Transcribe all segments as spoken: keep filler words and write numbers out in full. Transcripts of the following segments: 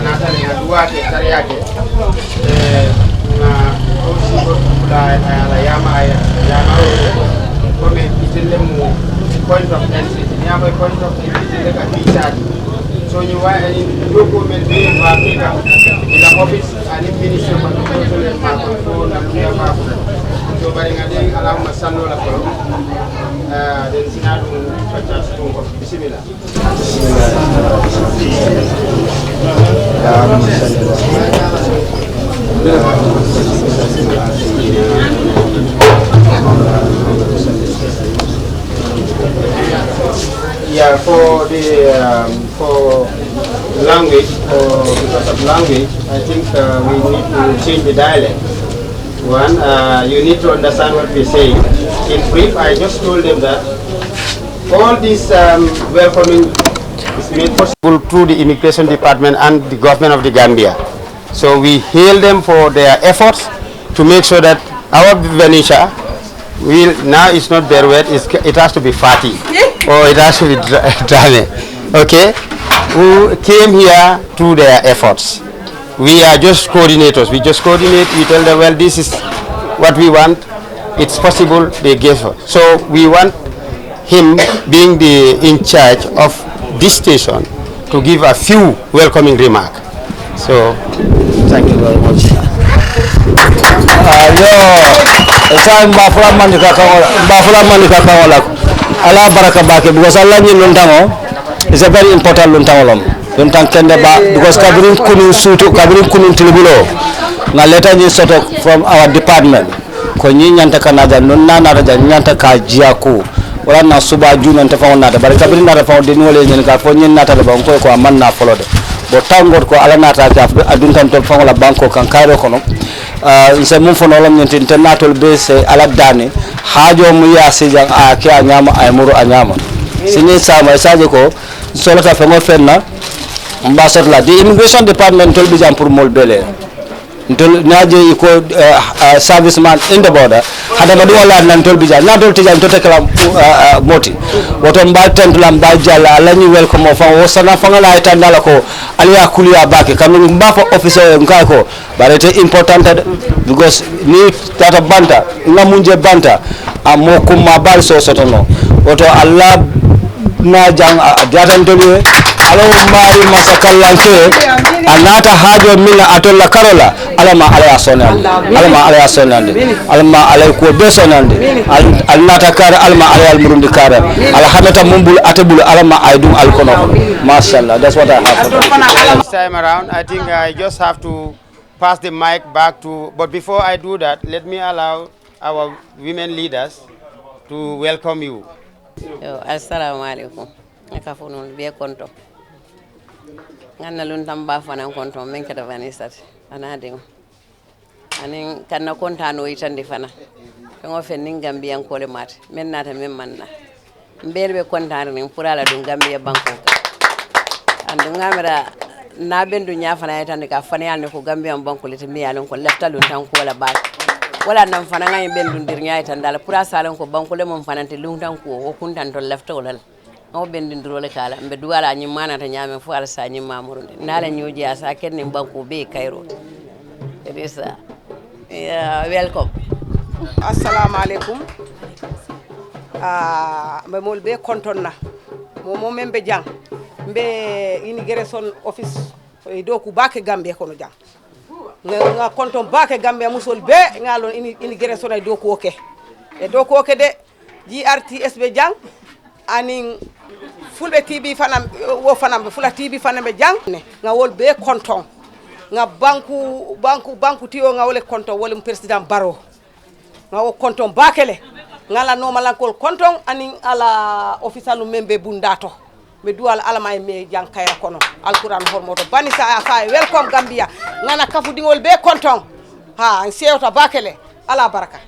Naata le ŋa duwaa ke sariyaa ke, ŋa aussi ko fula a la yaama a yaama, komi itelle mu point of entry, ni a moy point of entry itelle ka fiisaati. So ñu waa ani doko men be ma ke ka ila office ani ministre ma ko le ma ko fo na luya ma ko. So bari ŋa den allahumma sallu ala ko. Den sina dun fa chance ko bisimilla. Yeah, for the um, for language, for because of language, I think uh, we need to change the dialect. One, uh, you need to understand what we say. In brief, I just told them that all this um, welcoming is made possible through the immigration department and the government of the Gambia. So we hail them for their efforts to make sure that our Venetia will now, it's not Berwet, it's, it has to be Fati, or it has to be Dra- Drame, okay, who came here through their efforts. We are just coordinators. We just coordinate. We tell them, well, this is what we want. It's possible. They give us. So we want him, being the in charge of this station, to give a few welcoming remarks. So, thank you very much. Yo, sa mba fula mani ka kaŋo la, mba fula mani ka kaŋo la. Ala baraka baake, because Allah ñiŋ luntaŋo is a very important luntaŋo lom. Luntaŋ kende ba, because kabiriŋ kunuŋ suutu, kabiriŋ kunuŋ tilibuloo, ŋa leta ñiŋ soto from our department. Ko ñiŋ ñanta ka naa jaŋ nuŋ naa naata jaŋ ñanta ka a jiyaa kuu. Wo la na subaa juunoo nte faŋo naata bari kabiriŋ naata faŋo diniŋo le ye ñiŋ ka fo ñiŋ naata le baŋ ko ko a maŋ naa foloo de. Bo taŋ goto ko alla naata ke a dunta ntolu faŋo la bankoo kaŋ kayiroo kono. N se muŋ fo noo loŋ ñiŋ ti nte naatolu bee se alla daani. Haajoo mu ye a sii jaŋ a ye a ke a ñaama a ye muru a ñaama. Siniŋ saama i se a je ko n solota feŋ wo feŋ na. M be a soto la di immigration department ntolu bi jaŋ pour moolu bee le. Ntolu niŋ a je i ko service man in the border. Hadamadiŋo la na ntolu bi jaa niŋ a tolu ti jaa ntolu te ke la moo ti. Woto m be a tentu la m be a jaa la a la ñiŋ welcome o faŋ wo sana faŋa la a ye tanda la ko ali ye a kuluyaa baake kaŋ m be a fo officer ye n ka a ye ko bari ite important de. Because niŋ i taata banta n ŋa muŋ je banta a moo kummaa baalu se wo soto noo. Woto alla naa jaŋ a diyaata ntolu ye. Alla wo maarii mansa kallankee a naata haajoo meŋ na alitolu la karoo la. Alla maa alla ye a sooneyandi. Alla maa alla ye a sooneyandi. Alla maa alla ye kuwo bee sooneyandi. Ali naata kaari alla maa alla ye ali murundi kaari. Alla hameta muŋ bulu ate bulu alla maa a ye duŋ ali kono. Masalla that's what I have. This time around I think I just have to pass the mic back to, but before I do that let me allow our women leaders to welcome you. Yo assalaamu aleykum. N ka fo noonu bee kontoŋ. N ŋa n na luntambaa fanaŋ kontoŋ meŋ keta vanessa ti a naa diŋo. Aniŋ ka n na kontaanoo yitandi fanaŋ. Feŋ-wo-feŋ niŋ gambiyankoo le maata meŋ naata meŋ maŋ naa. Mbeelu be kontaaniriŋ puru a la duŋ gambiya bankoo kaŋ. Aduŋ ŋa a mira. Niŋ a benduŋ ñaa fanaa yitandi ka a fanaa ye a loŋ ne ko gambiyaŋ banku le ti miŋ ye a loŋ ko n lafita luntaŋ kuwo la baake. Wo le a naŋ fanaa ŋa ñiŋ benduŋ diriŋ ñaa yitandi a la puru a se a loŋ ko banku le muŋ fanaa ti luntaŋ kuwo wo kuntaŋ to n lafita wo le la. Ŋa wo benduŋ diroo le ka a la mbe duwaa la a ñiŋ maanaata ñaameŋ fo ali se a ñiŋ maamurundi niŋ a la ñoo je a se a ke niŋ banku bee ye kayiroo. It is a welcom. Assalaamu aleykum. Mbe moolu bee kontoŋ na. Moo moo meŋ be jaŋ mbe inigeresoŋ office i ye dooku baake gambiya kono jaŋ. Ŋa kontoŋ baake gambiya musoolu bee ŋa a loŋ inigeresoŋ na i ye dookuwo ke. I ye dookuwo ke de. G r t s be jaŋ. Aniŋ fulbe t b fanaŋ. Wo fanaŋ be fula t b fanaŋ be jaŋ. Ŋa wolu bee kontoŋ. Ŋa banku banku banku tiyo ŋa wo le kontoŋ wo le mu peresidaŋ baroo. Ŋa wo kontoŋ baake le. Ŋa a la noomalankoolu kontoŋ aniŋ a la ofisalu meŋ be bundaa to. Mbe duwaa la alla maa ye mee jaŋ kayira kono. Alkuraanu horomoo to bani saayaa saayaa welcom gambiya. Ŋa na kafudiŋolu bee kontoŋ. Haa n seeyota baake le. Alla baraka.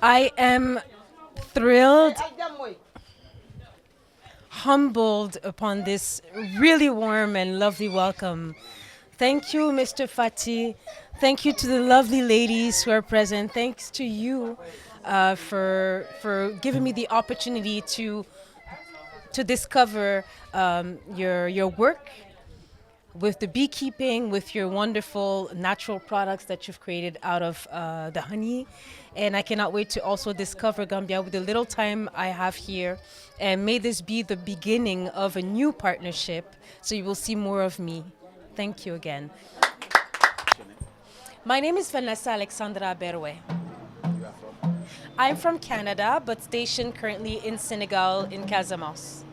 I am thrilled, humbled upon this really warm and lovely welcome. Thank you, Mister Fati. Thank you to the lovely ladies who are present. Thanks to you uh, for for giving me the opportunity to to discover, um, your, your work with the beekeeping, with your wonderful natural products that you've created out of, uh, the honey. And I cannot wait to also discover Gambia with the little time I have here. And may this be the beginning of a new partnership, so you will see more of me. Thank you again. My name is Vanessa Alexandra Berwe. You are from? I'm from Canada, but stationed currently in Senegal, in Casamance.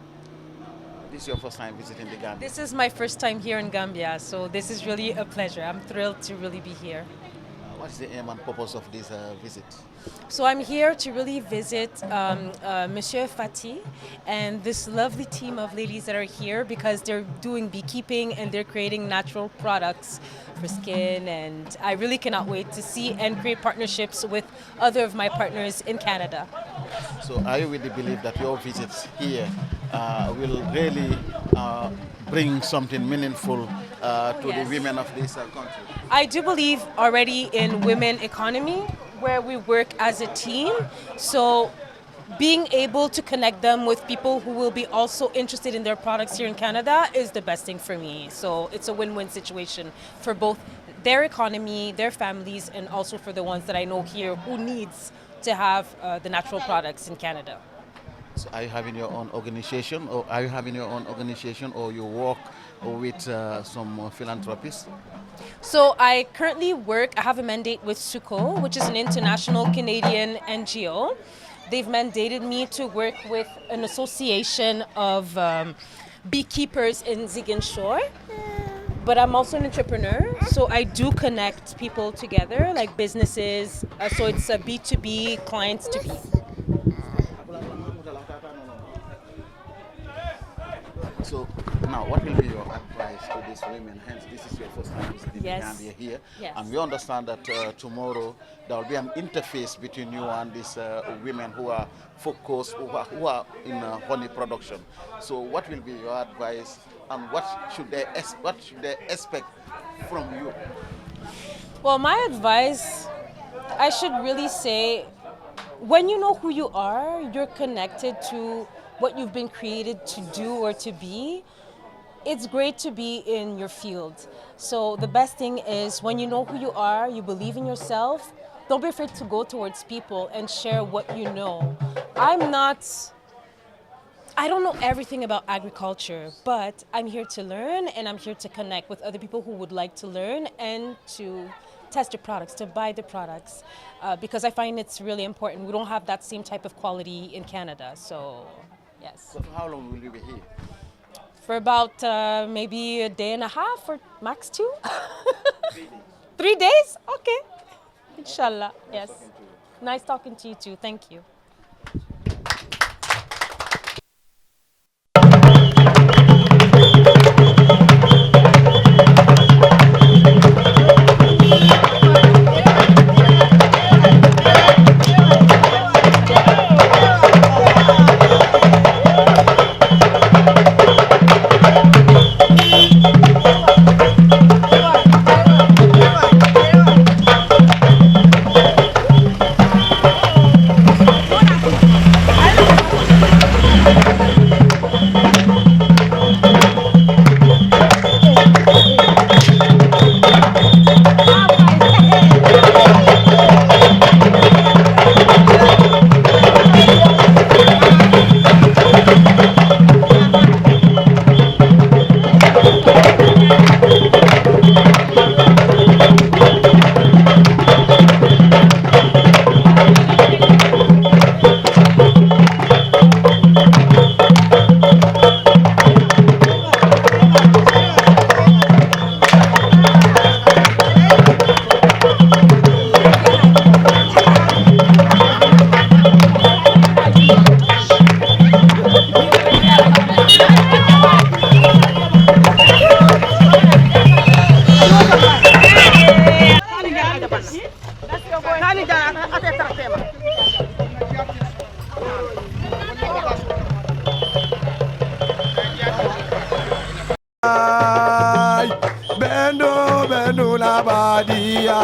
This is your first time visiting the Gambia? This is my first time here in Gambia, so this is really a pleasure. I'm thrilled to really be here. Uh, what is the aim and purpose of this, uh, visit? So I'm here to really visit, um, uh, Monsieur Fati and this lovely team of ladies that are here because they're doing beekeeping and they're creating natural products for skin, and I really cannot wait to see and create partnerships with other of my partners in Canada. So are you with the belief that your visits here, uh, will really, uh, bring something meaningful, uh, to the women of this, uh, country? I do believe already in women economy, where we work as a team. So being able to connect them with people who will be also interested in their products here in Canada is the best thing for me. So it's a win-win situation for both their economy, their families, and also for the ones that I know here who needs to have, uh, the natural products in Canada. So are you having your own organization, or are you having your own organization, or you work with, uh, some, uh, philanthropists? So I currently work, I have a mandate with SUCO, which is an international Canadian N G O. They've mandated me to work with an association of, um, beekeepers in Ziguinchor, but I'm also an entrepreneur, so I do connect people together, like businesses, uh, so it's a B two B, clients to B. So now, what will be your advice to these women? Hence, this is your first time visiting the Gambia here. Yes. And we understand that, uh, tomorrow there will be an interface between you and these, uh, women who are focused, who are, who are in, uh, honey production. So what will be your advice, and what should they ex-, what should they expect from you? Well, my advice, I should really say, when you know who you are, you're connected to what you've been created to do or to be. It's great to be in your field. So the best thing is when you know who you are, you believe in yourself, don't be afraid to go towards people and share what you know. I'm not I don't know everything about agriculture, but I'm here to learn and I'm here to connect with other people who would like to learn and to test the products, to buy the products, uh, because I find it's really important. We don't have that same type of quality in Canada, so yes. So for how long will you be here? For about, uh, maybe a day and a half or max two. Three days? Okay. Inshallah, yes. Nice talking to you too. Thank you. Ay, Bendo, Bendo la Badia.